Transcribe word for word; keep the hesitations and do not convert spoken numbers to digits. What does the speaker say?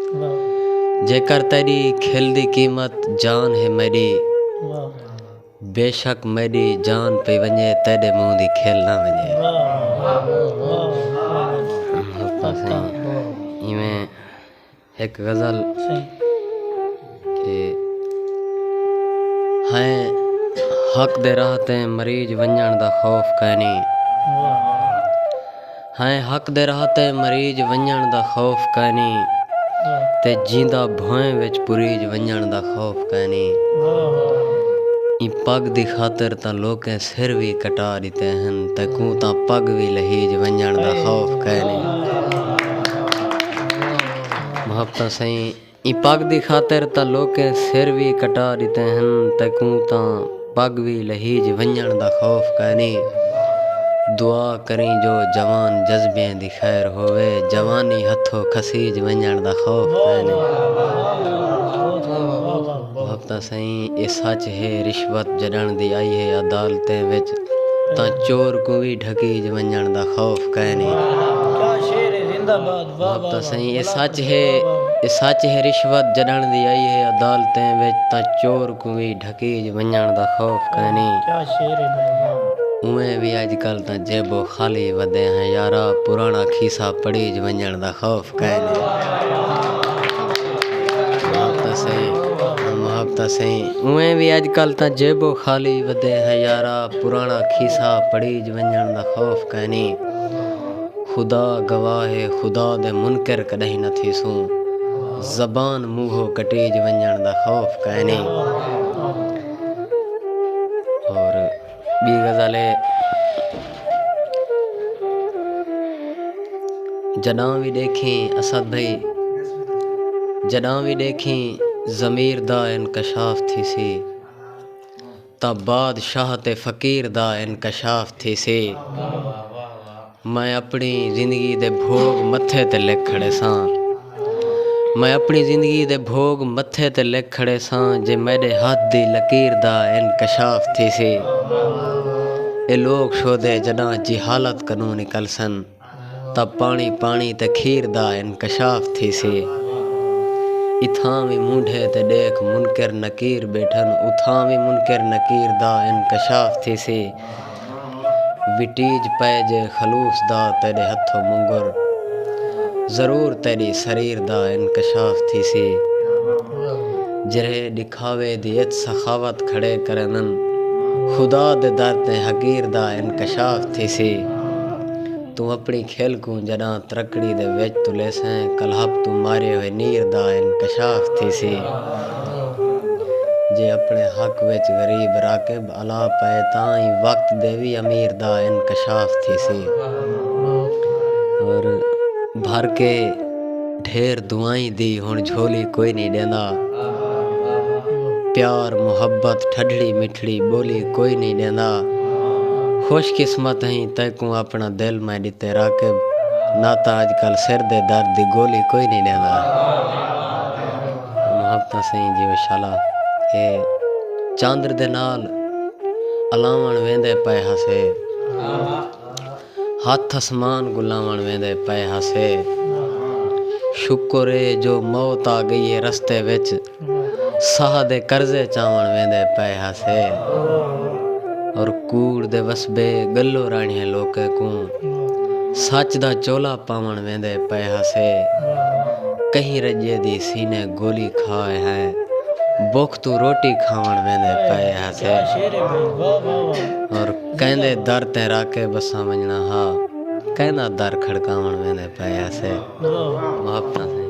جیکر تیݙی کھل دی قیمت جان ہے میݙی، بے شک میݙی جان پئی ونڄے، تیݙے منہ دی کھل نہ ونڄے۔ ایویں ہک غزل کہ ہیں حق دے راہ تے مریض ونڄݨ دا خوف کائنی۔ ہیں حق دے راہ تے مریض ونڄݨ دا خوف کائنی، تے جیندا بھوئیں وچ پریج ونڄݨ دا خوف کائنی۔ ایں پڳ دی خاطر تاں لوکیں سر وی کٹا ݙتے ہن، تیکوں تاں پڳ وی لہیج ونڄݨ دا خوف کائنی۔ محبتاں سئیں، ایں پڳ دی خاطر تاں لوکیں سر وی کٹا ݙتے ہن، تیکوں تاں پڳ وی لہیج ونڄݨ دا خوف کائنی۔ دعا کریں جو جوان جذبیاں دی خیر ہووے، جوانی ہتھوں کھسیج ونڄݨ دا خوف کائنی۔ محبتاں سئیں، اے سچ ہے، رشوت جݙݨ دی آئی ہے عدالتیں وچ، تاں چور کوں وی ڈھکیج ونڄݨ دا خوف کائنی۔ کیا شعر ہے، زندہ باد، واہ، واہ، محبتاں سئیں، اے سچ ہے، اے سچ ہے، رشوت جݙݨ دی آئی ہے عدالتیں وچ، تاں چور کوں وی ڈھکیج ونڄݨ دا خوف کائنی۔ کیا شعر ہے بھائی، واہ۔ اونویں وی اڄ کل تاں جیبو خالی ودے ہیں یارا، پراݨا کھیسہ پڑیج ونڄݨ دا خوف کائنی۔ محبتاں سئیں، محبتاں سئیں۔ اونویں وی اڄ کل تاں جیبو خالی ودے ہیں یارا، پراݨا کھیسہ پڑیج ونڄݨ دا خوف کائنی۔ خدا گواہ ہے، خدا دے منکر کݙاہیں نہ تھیسوں، زبان منہوں کٹیج ونڄݨ دا خوف کائنی۔ اور ٻی غزل ہے، جݙاں وی ݙیکھیں اسد بھائی، جݙاں وی ݙیکھیں ضمیر دا انکشاف تھیسی، تاں بادشاہ تے فقیر دا انکشاف تھیسی۔ میں اپݨی زندگی دے بھوڳ متھے تے لکھ کھڑیساں۔ میں اپݨی زندگی دے بھوڳ متھے تے لکھ کھڑیساں، جے میݙے ہتھ دی لکیر دا انکشاف تھیسی۔ اے لوک شودے جݙاں جہالت کنوں نکلسن، تاں پاݨی پاݨی تے کھیر دا انکشاف تھیسی۔ اتھاں وی مونڈھے تے ݙیکھ منکر نکیر ٻیٹھن، اتھاں وی منکر نکیر دا انکشاف تھیسی۔ وٹیج پئے جے خلوص دا تیݙے ہتھوں منگر، ضرور تیݙی سریر دا انکشاف تھیسی۔ جیرھے ݙکھاوے دی اچ سخاوت کھڑے کریندن، خدا دے در تے حقیر دا انکشاف تھیسی۔ توں اپݨی کھل کوں جݙاں ترکڑی دے وچ تلیسیں، کلہپ توں مارے ہوئے نیر دا انکشاف تھیسی۔ جے اپݨے حق وچ غریب راکب الا پئے، تاں ای وقت دے وی امیر دا انکشاف تھیسی۔ اور بھر کے ڈھیر دعائیں دی ہݨ جھولی کوئی نی ݙیندا، پیار محبت ٹھڈڑی مٹھڑی ٻولی کوئی نی ݙیندا۔ خوش قسمت ہیں تیکوں اپݨا دل میں ݙتے راکب، نہ تاں اڄ کل سر دے درد دی گولی کوئی نی ݙیندا۔ محبتاں سئیں جیویں شالا اے چندر دے نال الاوݨ ویندے پئے ہاسے، ہتھ اسمان گلاوݨ ویندے پئے ہاسے۔ شکر اے جو موت آ ڳئی اے رستے وچ، ساہ دے قرضے چاوݨ ویندے پئے ہاسے۔ اور کوڑ دے وسبے ڳلو راہݨیے لوکیں کوں، سچ دا چولا پاوݨ ویندے پئے ہاسے۔ کہیں رڄے دی سینے گولی کھائے ہیں، بکھ توں روٹی کھاوݨ ویندے پئے ہاسے۔ اور کیندے در تے راکب اساں ونڄݨا ہا، کیندا در کھڑکاوݨ ویندے پئے ہاسے۔ محبتاں سئیں۔